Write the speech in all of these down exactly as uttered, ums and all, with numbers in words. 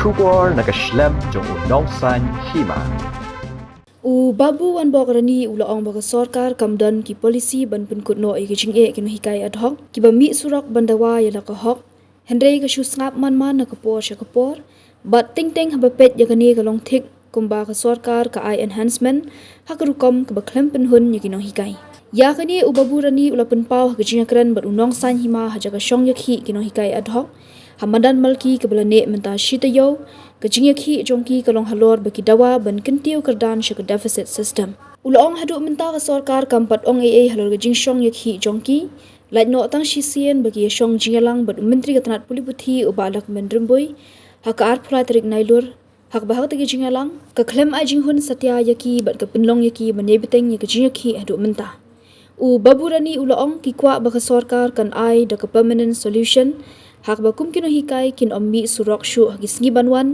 Khubor na ka shlem jong u Nongsaiñ Hima. U Babu Wanbok Rani u la ong ba ka sorkar kam don ki polisi ban pynkut noh ïa ki jingeh ki nonghikai ad hoc kiba mih surok ban dawa ïa la ka hok. Hynrei ka shu sngap man man na ka por sha ka por. Bad teng teng haba peit ïa kane ka long thik kumba ka sorkar ka ai enhancement ha ka rukom kaba khlem pynhun ïa ki nonghikai. Ïa kane u Babu Rani u la pynpaw ha ka jingïakren bad u Nongsaiñ Hima ha jaka shong ïakhih ki nonghikai ad hoc ha madan Malki kaba la neh mynta shi taïew. Ka jingïakhih jong ki ka long halor ba ki dawa ban kyntiew kyrdan sha ka deficit system. U la ong haduh mynta ka sorkar kam pat ong ei ei halor ka jingshong ïakhih jong ki. Lait noh tang shisien ba ki ïa shong jingïalang bad u Myntri ka tnat pule puthi u Bah Lahkmen Rymbui ha ka arphew lai tarik Nailur. Ha kaba ha kata ka jingïalang ka khlem ai jinghun satia ïa ki bad ka pynlong ïa ki ban ïai bteng ïa ka jingïakhih haduh mynta. U Babu Rani u la ong ki kwah ba ka sorkar kan ai da ka permanent solution ha kaba kum ki nonghikai kin ym mih surok shuh ha ki sngi ban wan.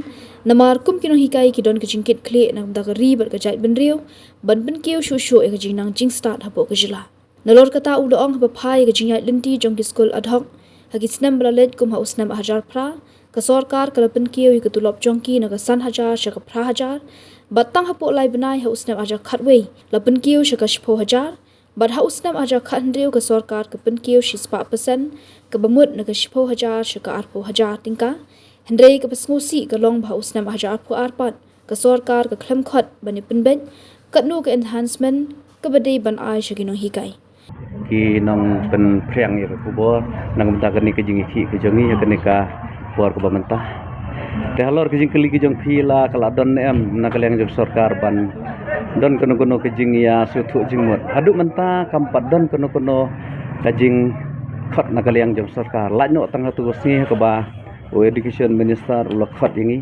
Namar kum ki nonghikai ki don ka jingkit khlieh na ka bynta ka ri bad ka jaitbynriew ban pynkiew shuh shuh ïa ka jingnang jingstad hapoh ka jylla. Nalor kata u la ong haba phai ïa ka jingïaid lynti jong ki skul ad hoc ha ki snem ba la leit kum ha u snem arhajar phra, ka sorkar ka la pynkiew ïa ka tulop jong ki na ka san hajar sha ka phra hajar. Bad tang hapoh lai bnai ha u snem arhajar khatwei la pynkiew sha ka shiphew hajar. Bad ha u snem arhajar khathynriew ka sorkar ka pynkiew shispah percent kaba mut na ka shiphew hajar sha ka arphew hajar tyngka. Hynrei kaba sngewsih ka long ba ha u snem arhajar arphew ar pat ka sorkar ka khlem khot ban ïa pynbeit katno ka enhancement kaba dei ban ai sha ki nonghikai. Ki nongpynphriang ïa ka khubor na ka bynta kane ka jingïakhih ka jong ngi ïa kane ka por kaba mynta. Te halor ka jingkylli ka jong phi la ka la don ne em na ka liang jong sorkar ban don kano kano ka jingïasngewthuh jingmut. Haduh mynta kam pat don kano kano ka jingkhot na ka liang jong sorkar. Lait noh tang ha tu ka sngi ha kaba u Education Minister u la khot ïa ngi.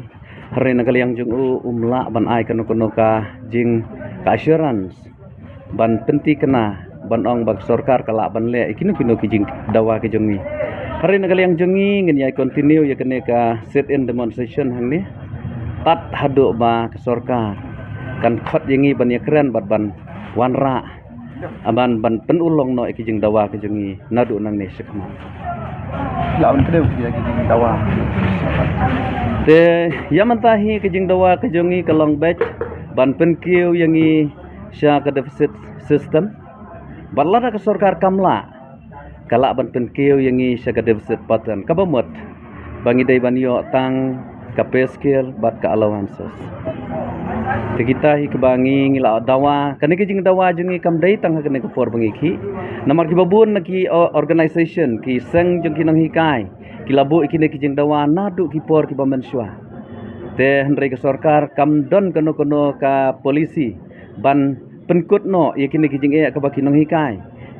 Hynrei na ka liang jong u um lah ban ai kano kano ka jing ka assurance ban pynthikna ban ong ba ka sorkar ka lah ban leh ïa kino kino ki jingdawa ki jong ngi. Hynrei na ka liang jong ngi ngin ïai continue ïa kane ka sit-in demonstration hangne tad haduh ba ka sorkar kan khot ïa ngi ban ïakren bad ban wanrah ban ban pynurlong noh ïa ki jingdawa ki jong ngi naduh nangne shakhmat. Lah ban kdew ïa ki jingdawa. Te ïa mynta hi ki jingdawa ki jong ngi ka long beit ban pynkiew ïa ngi sha ka deficit system. Bad lada ka sorkar kam lah ka lah ban pynkiew ïa ngi sha ka deficit pattern kaba mut ba ngi dei ban ïoh tang ka pay scale bad ka allowances. Te kita hi kaba ngi ngi la dawa, kane ki jingdawa jong ngi kam dei tang ha kane ka por ba ngi khih. Namar kiba bun na ki o-, organization, ki seng jong ki nonghikai ki la buh ïa kine ki jingdawa naduh ki por kiba mynshuwa. Te hynrei ka sorkar kam don kano kano ka policy ban pynkut noh ïa kine ki jingeh kaba ki nonghikai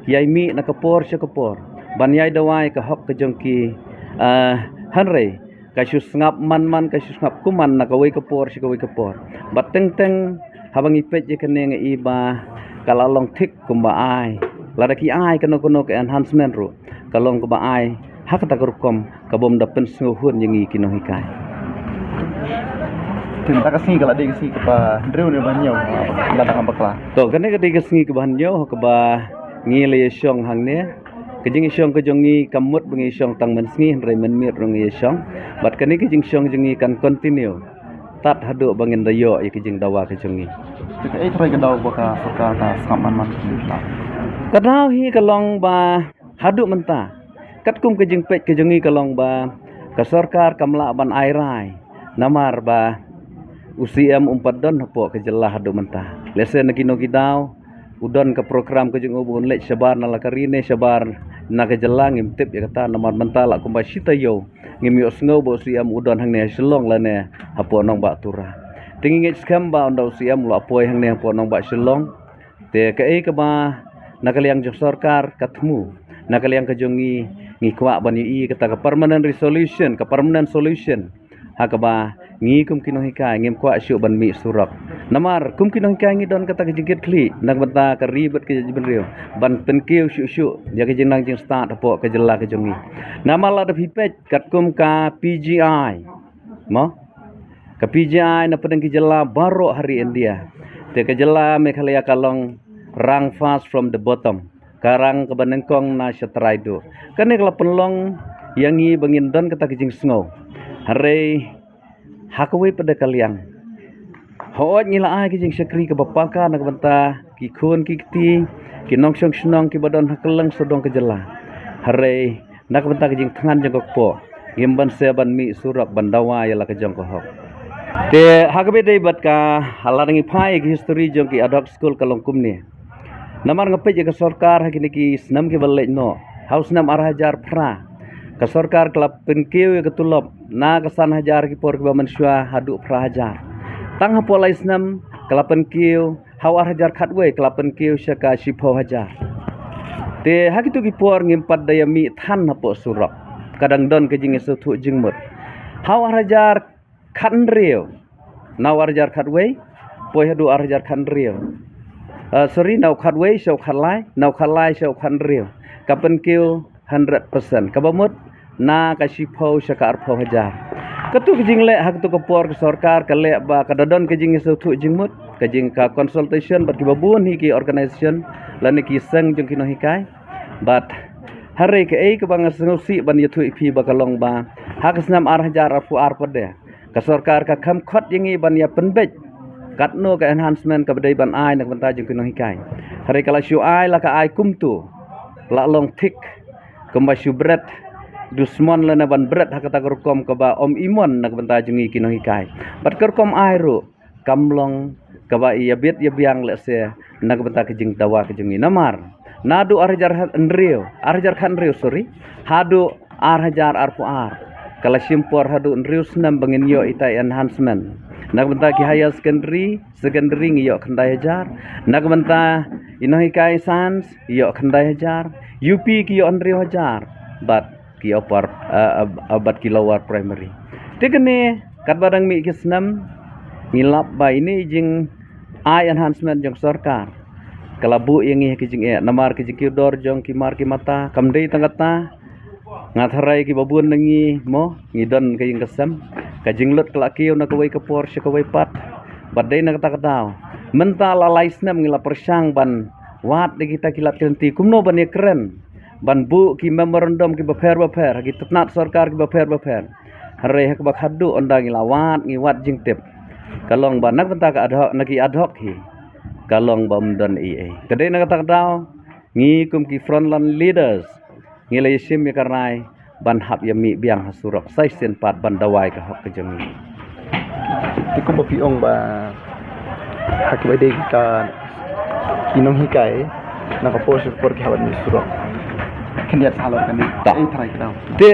ki ïai mih na ka por sha ka por ban ïai dawa ïa ka hok ka jong ki. Ah, hynrei ka shu sngap man man, ka shu sngap kuman na kawei ka por sha kawei ka por. Bad teng teng haba ngi peit ïa kane ngi i ba ka la long thik kumba ai, lada ki ai kano kano ka enhancement ruh ka long kaba ai ha kata ka rukom ka bym da pynsngewhun ïa ngi ki nonghikai. Te mynta ka sngi ka la dei ka sngi kaba hynriew ne ba hynñiew lada ngam bakla. To kane ka dei ka sngi kaba hynñiew kaba ngi la ïashong hangne. Ka jingïashong ka jong ngi kam mut ba ngi shong tang mynsngi, hynrei mynmiet ruh ngi ïashong. Bad kane ka jingshong jong ngi kan continue tad haduh ba ngin da ïoh ïa ka jingdawa ka jong ngi. Te kaei trai ka daw ba ka sorkar ka sngap man man? Ka daw hi ka long ba haduh mynta katkum ka jingpeit ka jong ngi ka long ba ka sorkar kam lah ban ai rai namar ba u C M um pat don hapoh ka jylla haduh mynta. Lehse na kino ki daw u don ka program ka jong u ba un leit shabar na la ka ri ne shabar na ka jylla, ngim tip ïa kata. Namar mynta la kumba shi taïew ngim ïohsngew ba u C M u don hangne ha Shillong lane hapoh Nongbah Tura. Te ngi ngeit skhem ba ynda u C M u la poi hangne hapoh Nongbah Shillong, te kaei kaba na ka liang jong sorkar ka thmu, na ka liang ka jong ngi ngi kwah ban ïohi kata ka permanent resolution, ka permanent solution ha kaba ngi kum ki nonghikai ngim kwah shuh ban mih surok. Namar kum ki nonghikai ngi don kata ka jingkit khlieh na ka bynta ka ri bad ka jaitbynriew ban pynkiew shuh shuh ïa ka jingnang jingstad hapoh ka jylla ka jong ngi. Namar lada phi peit katkum ka P G I, mo, ka P G I na pdeng ki jylla baroh ha ri India, te ka jylla Meghalaya ka long rang first from the bottom, ka rang kaba nyngkong na sha trai duh. Kane ka la pynlong ïa ngi ba ngin don kata ka jingsngew. Hynrei Ha kawei pat de ka liang, hooid ngi la ai ka jingshakri kaba paka na ka bynta ki khun ki kti, ki nongshong shnong kiba don ha kylleng sawdong ka jylla. Hynrei na ka bynta ka jingthngan jong ka kpoh, ngim banse ban mih surok ban dawa ïa la ka jong ka hok. Te ha kaba ïadei bad ka, ha la dang ïa phai ïa ka history jong ki ad hoc school ka long kumne. Namar nga peit ïa ka sorkar ha kine ki snem kiba leit noh, ha u snem ar hajar phra, ka sorkar ka la pynkiew ïa ka tulop na ka san hajar ki por kiba mynshuwa haduh phra hajar. Tang hapoh lai snem ka la pynkiew, ha u ar hajar khatwei ka la pynkiew sha ka shiphew hajar. Te ha kito ki por ngim pat da ïa mih than hapoh surok. Ka dang don ka jingïasngewthuh jingmut. Ha u ar hajar khathynriew, na u ar hajar khatwei poi haduh ar hajar khathynriew. Ah, sorry, na u khatwei sha u khatlai, na u khatlai sha u khathynriew, ka pynkiew hundred percent, kaba mut na ka shiphew sha ka arphew hajar. Kato ka jingleh ha kato ka por ka sorkar ka leh ba ka da don ka jingïasngewthuh jingmut, ka jing ka consultation bad kiba bun hi ki organisation lane ki seng jong ki nonghikai. Bad hynrei kaei kaba nga sngewsih ban ïathuh ïa phi ba ka long ba ha ka snem ar hajar arphew ar pat de, ka sorkar ka kham khot ïa ngi ban ïa pynbeit katno ka enhancement kaba dei ban ai na ka bynta jong ki nonghikai. Hynrei ka la shu ai, la ka ai kumto, la long thik kumba shu bret dusmon lane ban bret ha kata ka rukom kaba ym iman na ka bynta jong ngi ki nonghikai. Bad ka rukom ai ruh kam long kaba ïa bit ïa biang lehse na ka bynta ka jingdawa ka jong ngi. Namar naduh ar hajar khathynriew, ar hajar khathynriew, sorry, haduh ar hajar arphew ar, ka la shim por haduh hynriew snem ba ngin ïoh ita enhancement. Na ka bynta ki higher secondary, secondary ngi ïoh khyndai hajar. Na ka bynta i nonghikai science ïoh khyndai hajar. U P ki ïoh hynriew hajar. Bad ki upper, ah, ah, ah, bad ki lower primary. Te kane katba dang mih ki snem ngi lap ba ine i jingai enhancement jong sorkar ka la buh ïa ngi ha ki jingeh, namar ki jingkiew dor jong ki mar ki mata kam dei tang kata. Nga tharai kiba bun na ngi mo ngi don ka ïing ka sem, ka jinglut ka la kiew na kawei ka por sha kawei pat. Bad dei na kata ka daw mynta la lai snem ngi la pyrshang ban wad ïa kita ki lad ki lynti kumno ban ïakren, ban buh ki memorandum kiba pher ba pher ha ki tnat sorkar kiba pher ba pher. Hynrei ha kaba khadduh ynda ngi la wad ngi wad jingtip, ka long ba na ka bynta ka ad hoc, na ki ad hoc hi, ka long ba ym don ei ei. Te dei na kata ka daw ngi kum ki frontline leaders ngi la ïashim ïa ka rai ban hap ïa mih biang ha surok sa shisien pat ban dawa ïa ka hok ka jong ngi. Te kumba phi ong ba ha kiba dei ka ki nonghikai na ka por sha ka por ki hap ban mih surok. Khyndiat sa halor kane. Ta. Ei trai ka daw. Te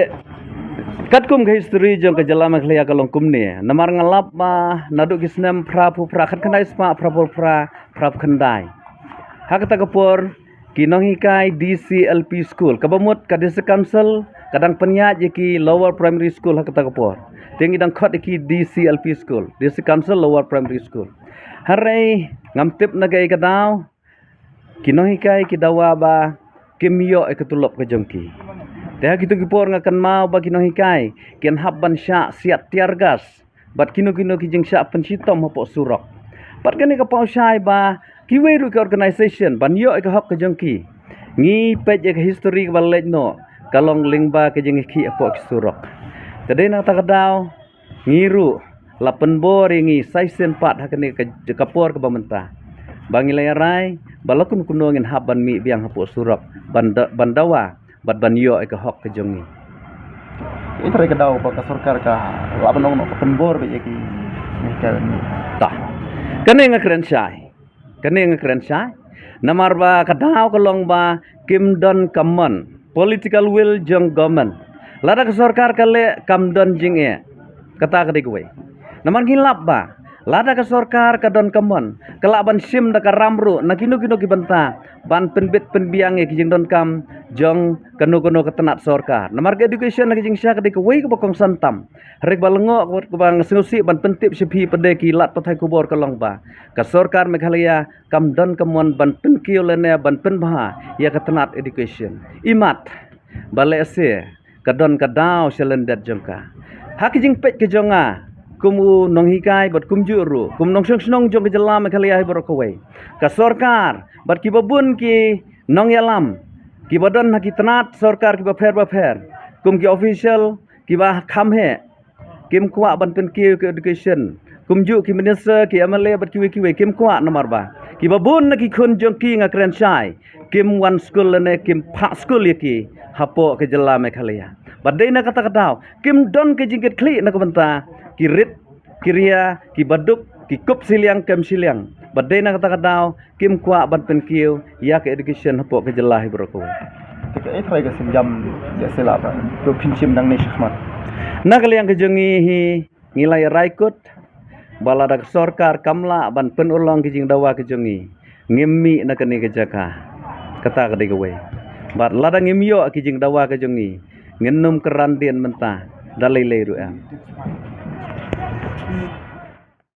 katkum ka history jong ka jylla Meghalaya ka long kumne. Namar nga lap ba naduh ki snem phra phew phra, khatkhyndai spah phra phew phra, phra phew khyndai, ha kata ka por ki nonghikai D C L P school, kaba mut ka District Council ka dang pynïaid ïa ki lower primary school ha kata ka por. Te ngi dang khot ïa ki D C L P school, District Council Lower Primary School. Hynrei ngam tip na kaei ka daw ki nonghikai ki dawa ba kim ïoh ïa ka tulop ka jong ki. Te ha kito ki por nga kynmaw ba ki nonghikai kin hap ban shah siat tear gas bad kino kino ki jingshah pynshitom hapoh surok. Bad kane ka paw shai ba kiwei ruh ki organisation ban ïoh ïa ka hok ka jong ki. Ngi peit ïa ka history kaba leit noh, ka long lyngba ka jingïakhih hapoh ki surok. Te dei na kata ka daw ngi ruh la pynbor ïa ngi sa shisien pat ha kane ka, ka por kaba mynta, ba ngi la ïa rai ba la kun kuno ngin hap ban mih biang hapoh surok ban da, ban dawa bad ban ïoh ïa ka hok ka jong ngi. Ei trai ka daw ba ka sorkar ka lah ban ong noh ka pynbor beit ïa ki, ïa ki. Ta. Kane nga kren shai. Kane nga kren shai. Namar ba ka daw ka long ba kim don ka mon, political will jong government. Lada ka sorkar ka leh kam don jingeh. Kata ka dei kawei. Namar ngi lap ba lada ka sorkar ka don ka mon, ka lah ban shim da ka ram ruh na kino kino ki bynta ban pynbit pynbiang ïa ki jingdonkam jong kano kano ka tnat sorkar. Namar ka education na ka jingshisha ka dei kawei kaba kongsan tam. Hynrei ba lyngngoh kaba nga sngewsih ban pyntip sha phi pat de ki lad pathai khubor ka long ba ka sorkar Meghalaya kam don ka mon ban pynkiew lane ban pynbha ïa ka tnat education. Imat ba lehse ka don ka daw sha lyndet jong ka. Ha ka jingpeit ka jong nga kum u nonghikai bad kumjuh ruh kum nongshong shnong jong ka jylla Meghalaya hi baroh kawei, ka sorkar bad kiba bun ki nongïalam kiba don ha ki tnat sorkar kiba pher ba pher, kum ki official kiba kham heh, kim kwah ban pynkiew ki education. Kumjuh ki minister, ki M L A bad kiwei kiwei kim kwah, namar ba kiba bun na ki khun jong ki, nga kren shai, kim wan skul lane kim phah skul ïa ki hapoh ka jylla Meghalaya. Bad dei na kata ka daw kim don ka jingkitkhlieh na ka bynta ki rit ki ria, ki baduk, ki kup shiliang kem shiliang. Bad dei na kata ka daw kim kwah ban pynkiew ïa ka education hapoh ka jylla hi baroh kawei. Te kaei trai ka sienjam ïa sila ba to pynshim nangne shakhmat? Na ka liang ka jong ngi hi, ngi la ïa rai kut ba lada ka sorkar kam lah ban pynurlong ki jingdawa ka jong ngi, ngim mih na kane ka jaka. Kata ka dei kawei. Bad lada ngim ïoh ki jingdawa ka jong ngi, ngin nym kyrandien mynta da lei lei ruh em.